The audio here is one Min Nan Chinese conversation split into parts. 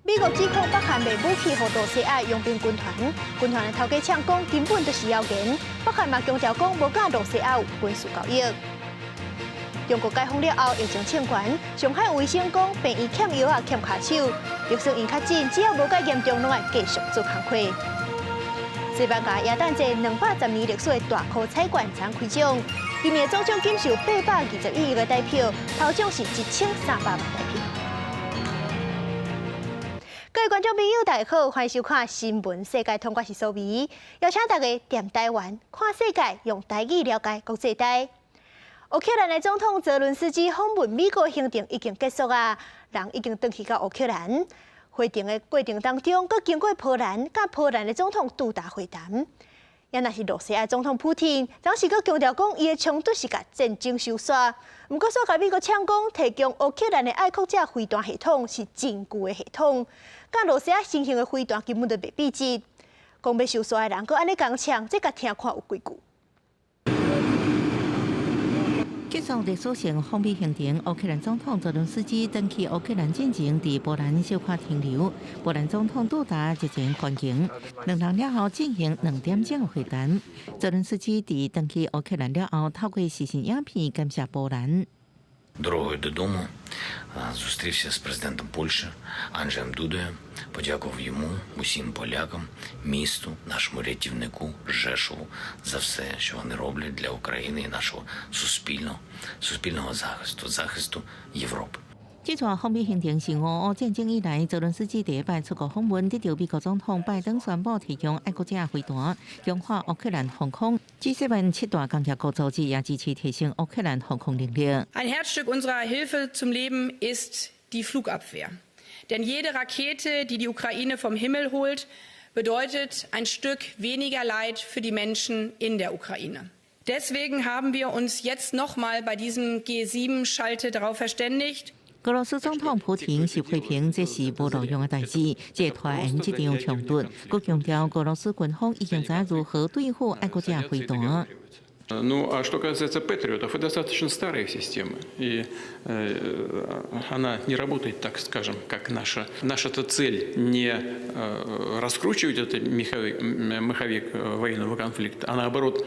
美國指控北韓賣武器予露西亞傭兵軍團，軍團的頭家嗆講根本就是謠言。北韓嘛強調講無佮露西亞有軍事交易。中國解封了後，疫情衝懸，上海有醫生講病院欠藥仔欠跤手，就算𪜶確診，只要無蓋嚴重，攏愛繼續做工課。西班牙耶誕節210年歷史的大箍彩券昨開獎，今年總獎金是有821億個台票，頭獎是1300萬台票。各位觀眾朋友，大家好，歡迎收看《新聞世界通》，我是蘇美，邀請大家踮台灣看世界，用台語了解國際大。烏克蘭的總統澤倫斯基訪問美國行程已經結束啊，人已經轉去到烏克蘭。會程的過程當中，閣經過波蘭，佮波蘭的總統杜達會談。也若是露西亞總統普廷，當時閣強調講，伊的衝突是共戰爭收煞。毋過，煞共美國嗆講，提供烏克蘭的愛國者飛彈系統是真舊的系統，佮露西亞新型的飛彈根本就袂比質。講欲收煞的人，閣按呢共嗆，這共聽看有幾句。結束歷史性訪美行程，烏克蘭總統澤倫斯基轉去烏克蘭進前，佇波蘭小可停留。波蘭總統杜達熱情歡迎，兩人了後進行2點鐘的會談。澤倫斯基佇轉去烏克蘭了後，透過視訊影片感謝波蘭。 Дорогою додому зустрівся з президентом Польщі Анджеєм Дудою, подякував йому, усім полякам, місту, нашому рятівнику Жешову за все, що вони роблять для України і нашого суспільного захисту, захисту Європи. 這逝訪美行程是俄烏戰爭以來，澤倫斯基第一擺出國訪問，得著美國總統拜登宣布提供愛國者飛彈，強化烏克蘭防空。G7 七大工業國組織也支持提升烏克蘭防空能力。 Ein Herzstück unserer Hilfe zum Leben ist die Flugabwehr. Denn jede Rakete, die die Ukraine vom Himmel holt, bedeutet ein Stück weniger Leid für die Menschen in der Ukraine. Deswegen haben wir uns jetzt noch mal bei diesem G7-Schalte darauf verständigt, 俄羅斯總統普廷是批評這是無路用的代誌，這拖延這場衝突。閣強調俄羅斯軍方已經知如何對付愛國者飛彈。 Ну, а что касается Патриотов, это достаточно старая система, и она не работает, так скажем, как наша. Наша-то цель не раскручивать этот маховик военного конфликта, а наоборот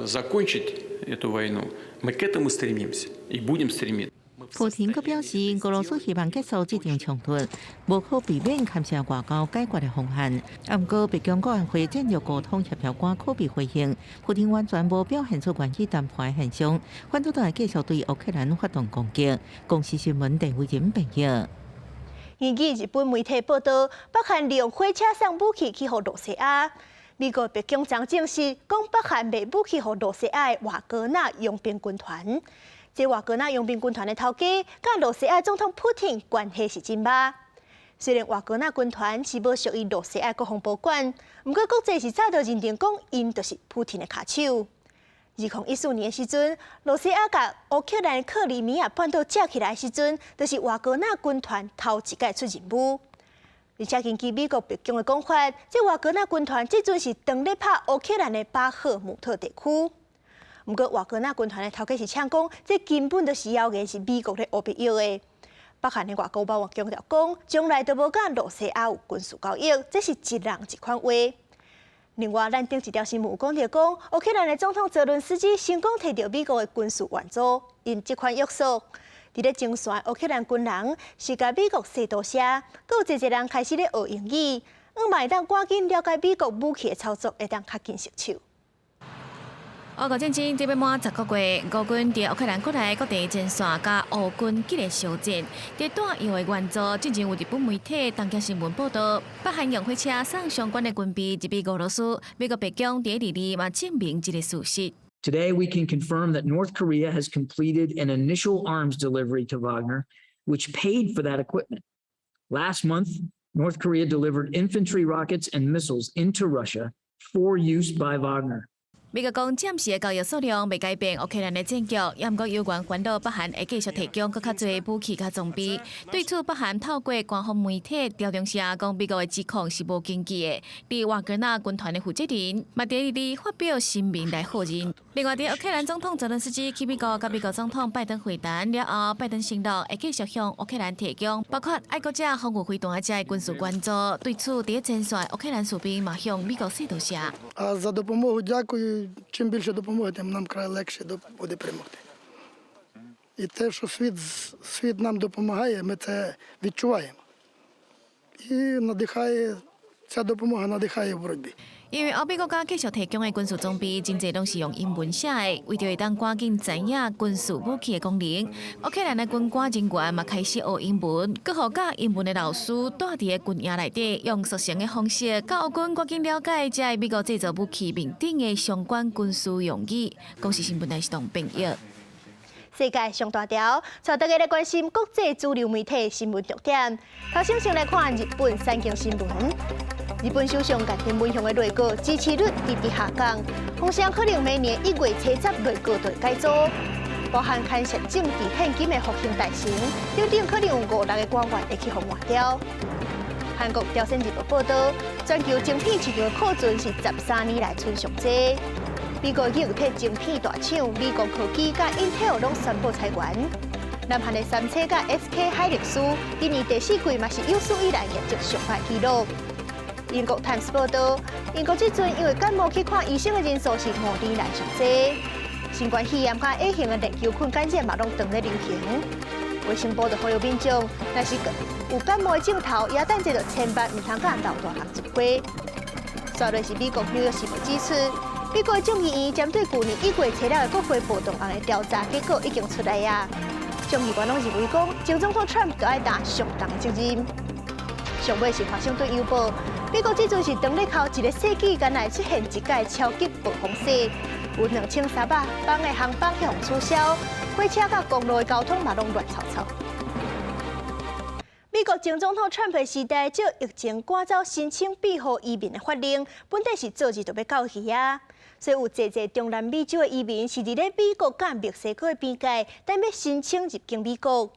закончить эту войну. Мы к этому стремимся и будем стремиться. 普廷閣表示，俄羅斯希望結束這場衝突，無可避免牽涉外交解決的方案。啊，毋過白宮國安會戰略溝通協調官柯比回應，普廷完全無表現出願意談判的現象，反倒會繼續對烏克蘭發動攻擊。公視新聞鄭偉仁編譯。根據日本媒體報道，北韓利用火車送武器去予露西亞。美國白宮昨證實，講北韓賣武器予露西亞的瓦格納傭兵軍團。這瓦格納傭兵軍團的頭家，佮露西亞總統普廷關係是真歹。雖然瓦格納軍團是無屬於露西亞國防部管，毋過國際是早就認定講，𪜶就是普廷的跤手。2014年的時陣，露西亞共烏克蘭克里米亞半島拆起來的時陣，就是瓦格納軍團頭一擺出任務。而且根據美國白宮的講法，這瓦格納軍團這陣是當咧拍烏克蘭的巴赫姆特地區。毋過瓦格納軍團的頭家是嗆講，這根本就是謠言，是美國咧烏白讒的。北韓的外交部強調講，從來都無佮露西亞有軍事交易，這是一人一款話。另外，咱頂一條新聞有講著講，烏克蘭的總統澤倫斯基成功提著美國的軍事援助，𪜶這款約束。佇咧前線烏克蘭軍人是共美國說多謝，閣有濟濟人開始咧學英語，向望會當趕緊了解美國武器的操作，會當較緊熟手。俄烏戰爭這欲滿10個月，俄軍佇烏克蘭國內各地前線佮烏軍激烈相戰。佇彈藥的援助，進前有日本媒體東京新聞報道，北韓用火車送相關的軍備入去俄羅斯。美國白宮佇22嘛證明這個事實。 Today, we can confirm that North Korea has completed an initial arms delivery to Wagner, which paid for that equipment. Last month, North Korea delivered infantry rockets and missiles into Russia for use by Wagner. 美國講暫時的交易數量袂改變烏克蘭的戰局，也毋過有關煩惱北韓會繼續提供閣較濟武器佮裝備。對此，北韓透過官方媒體朝中社講，美國的指控是無根據的。佇瓦格納軍團的負責人嘛佇二二發表聲明來否認。另外，佇烏克蘭總統澤倫斯基去美國，佮美國總統拜登會談了後，拜登承諾會繼續向烏克蘭提供包括愛國者防禦飛彈這軍事援助。對此，佇前線烏克蘭士兵嘛向美國說多謝。 А за допомогу дякую. Чим більше допомоги, тим нам край легше буде перемогти. І те, що світ нам допомагає, ми це відчуваємо. І надихає, ця допомога надихає в боротьбі. 因為歐美國家繼續提供的軍事裝備，真濟攏是用英文寫的，為著會當趕緊知影軍事武器的功能，烏克蘭的軍官人員嘛開始學英文，閣予教英文的老師蹛佇個軍營內底，用速成的方式教烏軍趕緊了解這个美國製造武器面頂的相關軍事用語。公視新聞台是董編譯。世界上大條，帶大家來關心國際主流媒體新聞重點。頭先先來看日本產經新聞。日本首相岸田文雄的內閣支持率直直下降，風聲可能明年1月70內閣就會改組，包含牽涉政治獻金的復興大臣等等，可能有五六個官員會去予換掉。韓國朝鮮日報報導，全球晶片市場的庫存是13年來賰上濟。美國硬體晶片大廠美光科技佮 Intel 攏宣布裁員。南韓的三星佮 SK 海力士今年第四季嘛是有史以來業績上壞紀錄。英國 Times 報導，英國這陣因為感冒去看醫生的人數是5年來上濟。新冠肺炎佮 A 型的鏈球菌感染嘛攏當咧流行。衛生部就呼籲民眾，若是有感冒的症頭，耶誕節就千萬毋通佮老大人聚會。煞落是美國紐約時報指出，美國眾議院針對舊年1月初六的國會暴動案的調查結果已經出來啊。眾議員攏認為講，前總統川普著愛擔上重的責任。上尾是華盛頓郵報，美國這陣是當咧哭一個世紀，敢若出現一屆超級暴風雪，有2300班的航班予取消，火車佮公路的交通嘛攏亂湊湊。美國前總統川普時代，藉疫情趕走申請庇護移民的法令，本底是做日就欲到期啊。所以有濟濟中南美洲的移民是佇咧美國佮墨西哥的邊界，等欲申請入境美國。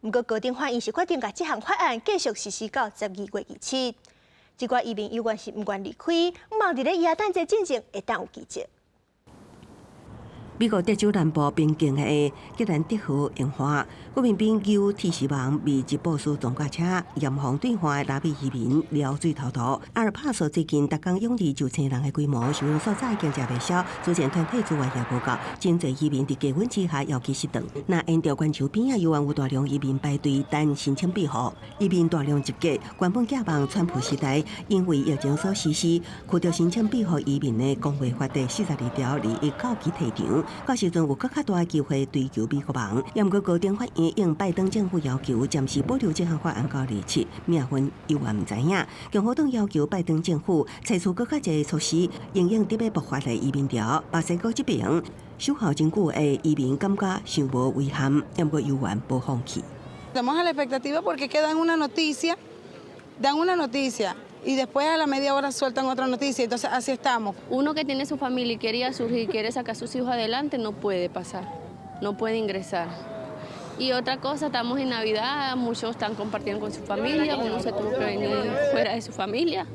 毋過高等法院是決定共這項法案繼續實施到12月27。這寡移民猶原是毋願離開，望佇咧耶誕節進前會當有奇蹟。美國德州南部邊境的吉蘭德河沿岸，國民兵用鐵絲網圍吉普裝甲車，嚴防對岸的拉美移民撩水偷渡。阿爾帕索最近逐工湧入9000人的規模，收容所早已經食袂消，慈善團體資源也無夠，真濟移民佇低溫之下猶繼續等。若沿著關丘邊仔，猶原有大量移民排隊等申請庇護，移民大量集結。原本寄望川普時代因為疫情所實施，拒絕申請庇護移民的公衛法第42條二一到期退場。到時陣有閣較大的機會追求美國夢，毋過高等法院應拜登政府要求，暫時保留這項法案到27，命運猶原毋知影。共和黨要求拜登政府採取閣較濟措施，因應特別爆發的移民潮。墨西哥這邊守候真久的移民感覺傷無遺憾，毋過猶原無放棄。 Estamos a la expectativa porque que dan una noticia, dan una noticia y después a la media hora sueltan otra noticia, entonces así estamos. Uno que tiene su familia y quiere surgir, quiere sacar a sus hijos adelante, no puede pasar, no puede ingresar. Y otra cosa, estamos en Navidad, muchos están compartiendo con su familia, uno se tuvo que venir fuera de su familia.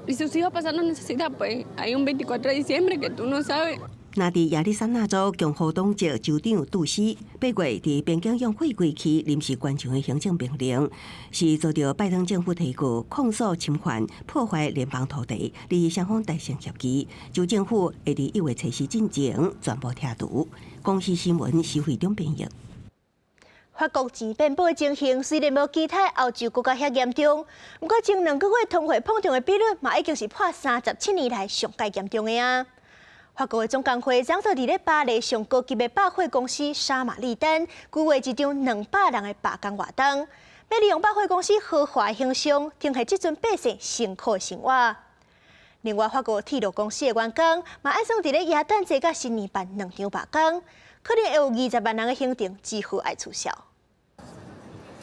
Y sus hijos pasando necesidad, pues hay un 24 de diciembre que tú no sabes. 若佇亞利桑那州共和黨籍州長杜斯8月佇邊境用貨櫃區臨時關牆的行政命令，是遭著拜登政府提告控訴侵犯破壞聯邦土地，利雙方達成協議，州政府會佇1月24進前全部拆除。公視新聞施惠中編譯。法國錢變薄的情形雖然無其他歐洲國家遐嚴重，毋過前兩個月通貨膨脹的比率嘛已經是破37年來上蓋嚴重的啊！法國的總工會昨晝佇咧巴黎上高級的百貨公司沙瑪麗丹舉辦一場200人的罷工活動，欲利用百貨公司豪華形象，呈現這陣百姓辛苦的生活。另外，法國鐵路公司的員工嘛按算佇咧耶誕節佮新年辦兩場罷工，可能會有20萬人的行程只好愛取消。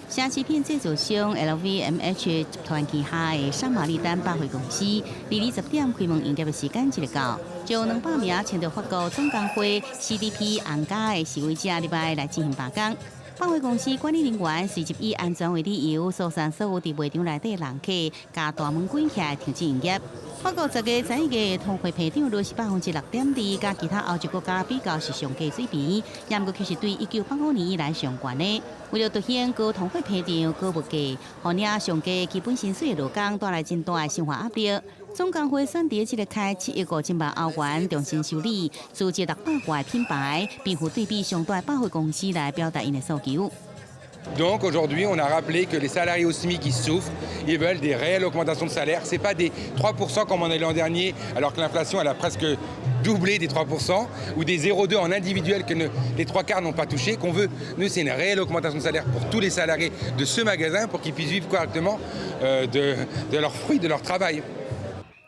奢侈品製造商 LVMH 集團旗下的沙瑪麗丹百貨公司，22時10點開門營業的時間一到，就有200名穿著法國總工會 CDP 紅甲的示威者入來來進行罷工。百貨公司管理人員隨即以安全為理由，疏散所有佇賣場內底人客，共大門關起來，停止營業。法國10月、11月通貨膨脹率是6.2%，佮其他歐洲國家比較是上低水平，毋過卻是對1985年以來上懸的。為著凸顯高通貨膨脹、高物價，予領上低基本薪水的勞工帶來真大的生活壓力。總工會選佇這個開7億5000萬歐元重新修理，組織600外品牌，貧富對比上大百貨公司來表達𪜶的訴求。 Donc aujourd'hui, on a rappelé que les salariés au SMIC, ils souffrent, ils veulent des réelles augmentations de salaire. C'est pas des 3% comme on a eu l'an dernier, alors que l'inflation, elle a presque doublé des 3%, ou des 0,2 en individuel que les trois quarts n'ont pas touché. Qu'on veut, nous, c'est une réelle augmentation de salaire pour tous les salariés de ce magasin pour qu'ils puissent vivre correctement de leurs fruits, de leur travail.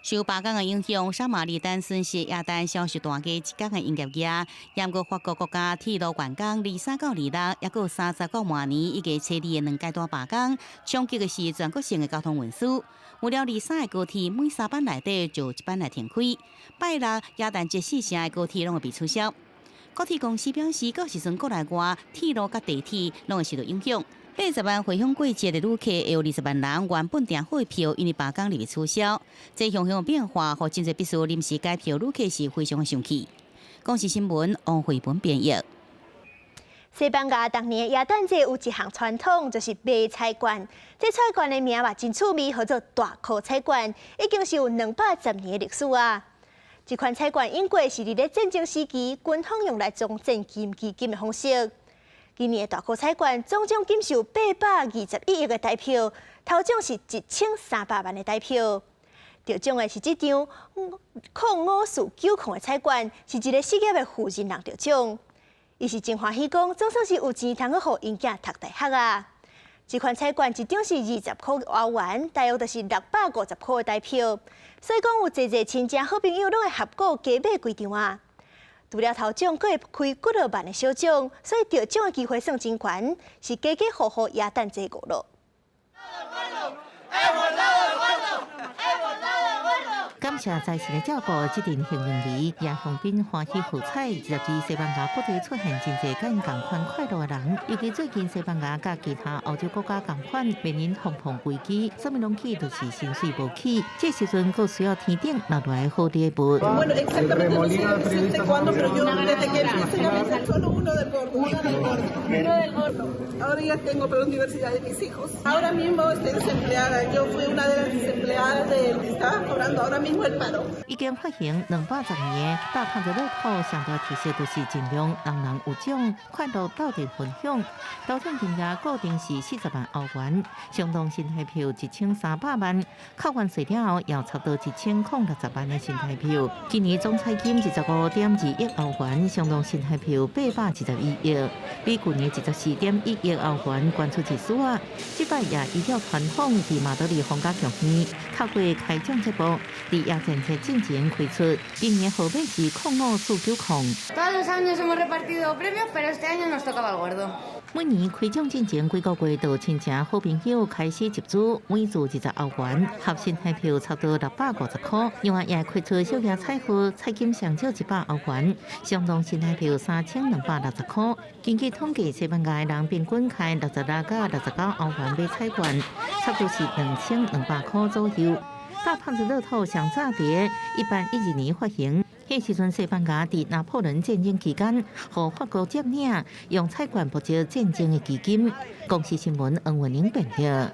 受罷工的影響，沙馬利丹損失耶誕銷售大家一工的營業額。毋過法國國家鐵路員工23到26，抑閣有30到明年以及初二的兩階段罷工，衝擊的是全國性的交通運輸。有了23的高鐵，每三班內底就有一班來停開。拜六耶誕節四成的高鐵攏會被取消。國鐵公司表示，到時陣國內外鐵路佮地鐵攏會受到影響。80萬回鄉過節的旅客，會有20萬人原本訂好的票，因為罷工而被取消。這雄雄變化，予真濟必須臨時改票旅客是非常的生氣。公視新聞王慧文編譯。西班牙逐年耶誕節有一項傳統，就是買彩券。這彩券的名嘛真趣味，號做大箍彩券，已經是有210年的歷史啊。這款彩券應該是佇咧戰爭時期，軍方用來裝戰金基金的方式。今年的大箍彩券總獎金是有821億的台票，頭獎是1300萬的台票。得獎的是這張055490的彩券，是一个失業的婦人人得獎。伊是真歡喜講，總算是有錢通去予𪜶囝讀大學啊！這款彩券一張是20塊歐元，大約就是650塊的台票。所以講有濟濟親戚好朋友攏會合股加買幾張啊。除了頭獎，閣會開幾落萬的小獎，所以得獎的機會算真懸，是家家戶戶耶誕節娛樂。感謝財神的照顧，這陣幸運兒也香檳歡喜喝彩，入至西班牙各地出現真濟佮𪜶仝款快樂的人。尤其最近西班牙佮其他歐洲國家仝款面臨通膨危機，啥物攏起就是薪水無起，這時陣閣需要天頂落來好禮物。 Bueno, exactamente no sé decirte cuándo, pero yo desde que empiecen a pensar solo uno del gordo, uno del gordo, uno del gordo. Ahora ya tengo para la universidad de mis hijos. Ahora mismo estoy desempleada. Yo fui una de las desempleadas de estaba cobrando ahora mismo el paro. 已經發行210年，大胖子樂透上大特色就是盡量人人有獎，快樂鬥陣分享。頭獎金額固定是40萬歐元，相當新台票1300萬，扣完稅了後，又差不多1060萬的新台票。今年總彩金25.2億歐元，相當新台票821億，比舊年24.1億歐元懸出一絲仔。這擺也依照傳統，佇馬德里皇家劇院透過開獎節目，佇耶誕節進前開出。今年號碼是05490。 Todos los años hemos repartido premios, pero este año nos tocaba el gordo. 每年開獎進前幾個月，就親戚好朋友開始集資，每注20歐元，合新台票差不多650塊。另外也開出小額彩號，彩金上少100歐元，相當新台票3260塊。根據統計，西班牙人平均開66佮69歐元買彩券，差不多是2200塊左右。大胖子樂透上早佇1812年發行。彼時陣，西班牙佇拿破崙戰爭期間，予法國佔領，用彩券募集戰爭的基金。公視新聞黃文玲編譯。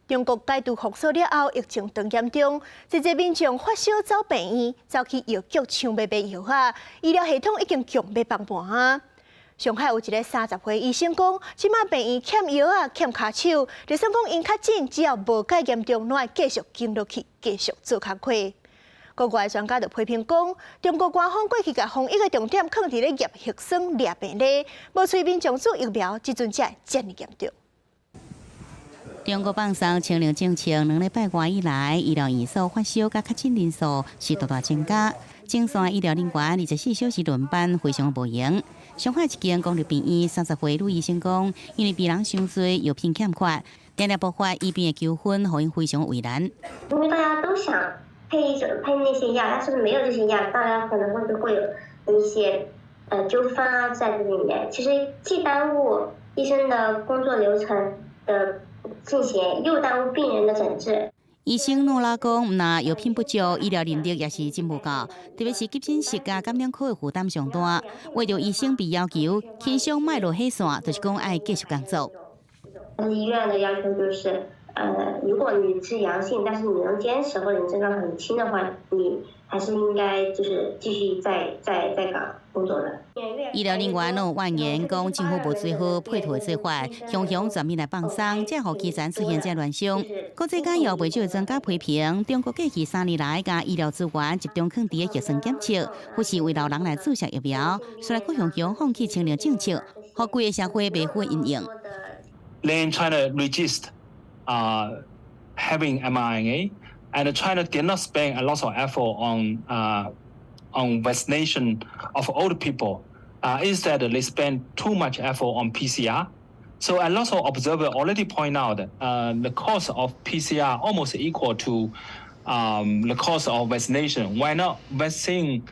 中國解除封鎖了後，疫情當嚴重，濟濟民眾發燒走病院，走去藥局搶欲買藥仔，醫療系統已經強欲崩盤啊！上海有一个30歲醫生講，這馬病院欠藥仔、欠跤手，就算講𪜶確診，只要無蓋嚴重，攏愛繼續跟落去，繼續做工課。國外專家就批評講，中國官方過去共防疫的重點囥佇咧驗核酸、掠病例，無催民眾注疫苗，這陣才會遮爾嚴重。中國放鬆清零政策2禮拜外以來，醫療院所發燒佮確診人數是大大增加。前線醫療人員24小時輪班，非常無閒。上海一間公立病院30歲女醫生講，因為病人傷濟，藥品欠缺，定定爆發醫病的糾紛，予𪜶非常為難。因為大家都想配配那些藥，但是沒有這些藥，大家可能會會有一些糾紛啊在這裡面。其實既耽誤醫生的工作流程的進行，又耽誤病人的診治。醫生諾拉講，毋但藥品不足，醫療人力也是真無夠，特別是急診室佮感染科的負擔上大。為著醫生被要求，輕鬆莫落火線，就是講愛繼續工作。醫院的要求就是，如果你是陽性，但是你能堅持或者你症狀很輕的話，你還是應該就是繼續在崗工作的。醫療人員攏有怨言，講政府無做好配套的做法，常常全面來放鬆，才予基層出現這亂象。國際間有袂少專家批評，中國過去3年來，將醫療資源集中囥佇核酸檢測，忽視為老人來注射疫苗，所以閣雄雄放棄清零政策，予規个社會袂好因應。 Then China resist having mRNA, and China did not spend a lot of effort on vaccination of old people. Instead, they spend too much effort on PCR. So a lot of observers already point out the cost of PCR almost equal to the cost of vaccination. Why not vaccine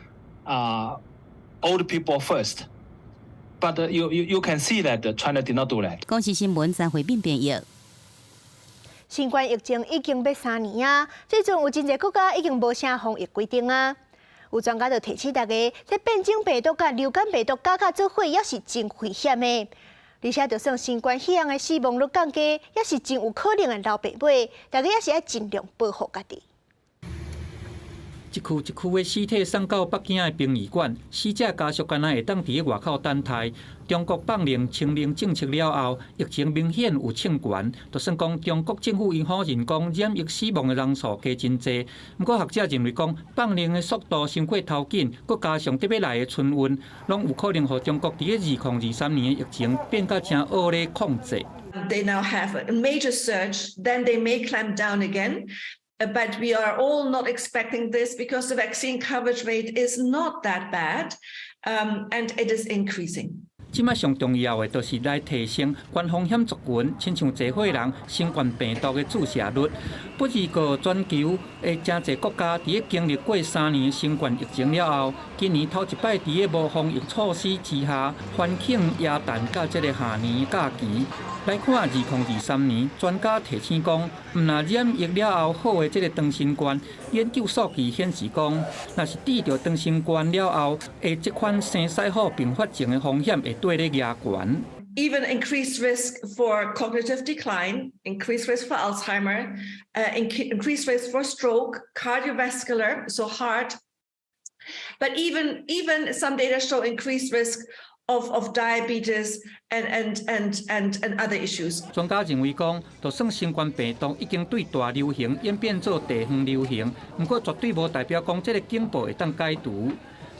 old people first? But you can see that China did not do that. 公視新聞張慧敏編譯。新冠疫情已經欲3年啊，最近有真濟國家已經無啥防疫規定啊。有專家就提醒大家，這變種病毒佮流感病毒加較做伙，也是真危險的。而且，就算新冠肺炎的死亡率降低，也是真有可能會流白尾。大家也是愛盡量保護家己。一具一具的屍體送到北京的殯儀館，死者家屬敢若會當佇外口等待。中國放任清零政策了後，疫情明顯有衝懸，就算講中國政府𪜶否認講染疫死亡的人數加真濟，毋過學者認為講放任的速度傷過頭緊，閣加上得欲來的春運，攏有可能予中國佇2023年的疫情變甲誠惡咧控制。 They now have a major surge, then they may clamp down again. But we are all not expecting this because the vaccine coverage rate is not that bad, and it is increasing. 這擺上重要的，就是來提升高風險族群，親像濟歲人新冠病毒的注射率。不過全球的誠濟國家，佇咧經歷過3年新冠疫情了後，今年頭一擺佇咧無防疫措施之下，歡慶耶誕佮這個跨年假期。來看2023年，專家提醒講，毋但染疫了後好的這個長新冠，研究數據顯示講，若是得著長新冠了後，的這款生鰓虎併發症的風險會綴咧夯懸。 Even increased risk for cognitive decline, increased risk for Alzheimer, increased risk for stroke, cardiovascular, so heart. But even some data show increased risk of diabetes and other issues. 專家認為講，就算新冠病毒已經對大流行演變做地方流行，毋過絕對無代表講這个警報會當解除。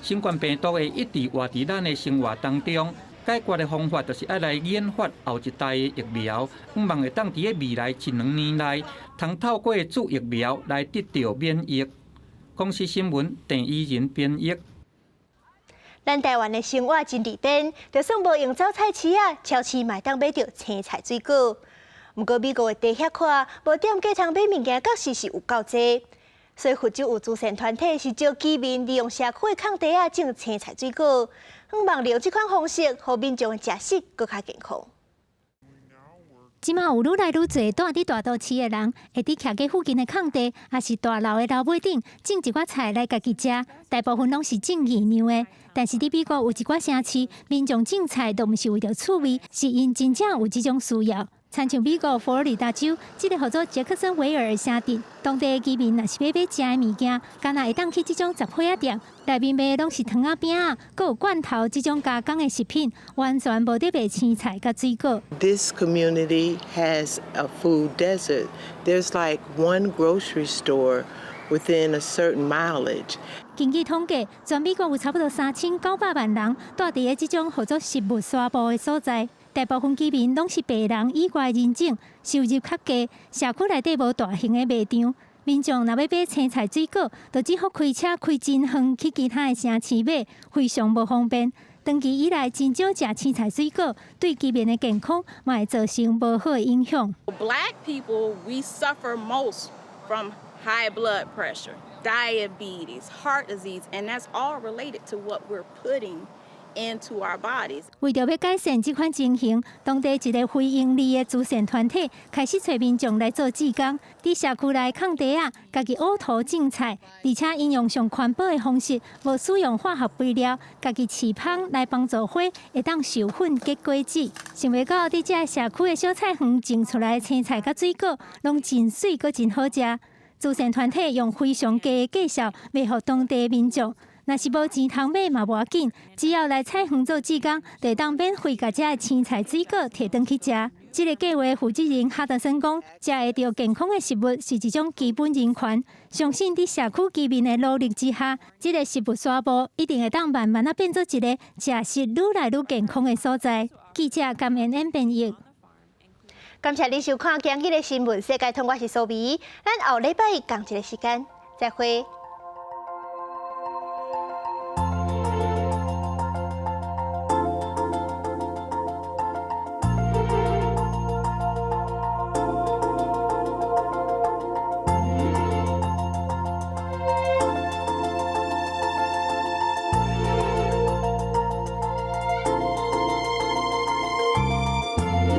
新冠病毒會一直活佇咱的生活當中，解決的方法就是愛來研發後一代的疫苗，向望會當佇咧未來一兩年內，通透過注疫苗來得著免疫。公視新聞鄭怡仁編譯。咱台灣的生活真利便，就算無閒走菜市仔，超市嘛會當買著青菜水果。毋過美國的低額看，無店家通買物件，確實是有夠濟。所以佛州有慈善團體是招居民利用社區的空地仔種青菜水果，希望利用這款方式，予民眾的食食閣較健康。這馬有愈來愈濟住佇大都市的人，會佇徛家附近的空地，抑是大樓的樓尾頂種一寡菜來家己食。大部分攏是種營養的。但是佇美國有一寡城市，民眾種菜都毋是為著趣味，是𪜶真正有這種需要。親像美國佛羅里達州這个號做傑克森維爾的城鎮，當地的居民若是欲買食的物件，敢若會當去這種雜貨仔店，內面賣的攏是糖仔餅仔，閣有罐頭這種加工的食品，完全無佇賣青菜佮水果。 This community has a food desert. There's like one grocery store within a certain mileage. 根據統計，全美國有差不多3900萬人蹛佇咧這種號做食物沙漠的所在。大部分居民攏是白人以外人種，收入較低，社區內底無大型的賣場。民眾若欲買青菜水果，就只好開車開真遠去其他的城市買，非常無方便。長期以來，真少食青菜水果，對居民的健康嘛會造成無好的影響。 Black people, we suffer most from high blood pressure, diabetes, heart disease, and that's all related to what we're putting Into our bodies. 為著欲改善這款情形，當地一个非營利的慈善團體開始揣民眾來做志工，佇社區內空地仔，家己挖土種菜，而且𪜶用上環保的方式，無使用化學肥料，家己飼蜂來幫助花會當授粉結果子。想袂到佇這个社區的小菜園種出來的青菜佮水果，攏真媠，閣真好食。慈善團體用非常低的價數賣予當地民眾。若是無錢通買嘛無要緊，只要來菜園做志工，就會當免費共遮的青菜水果提轉去食。這个計畫負責人哈德森講，食會著健康的食物是一種基本人權。相信佇社區居民的努力之下，這个食物沙漠一定會當慢慢仔變做一个食食愈來愈健康的所在。記者甘妍妍編譯。感謝你收看今日的新聞世界通，我是蘇美，咱後禮拜仝一个時間再會。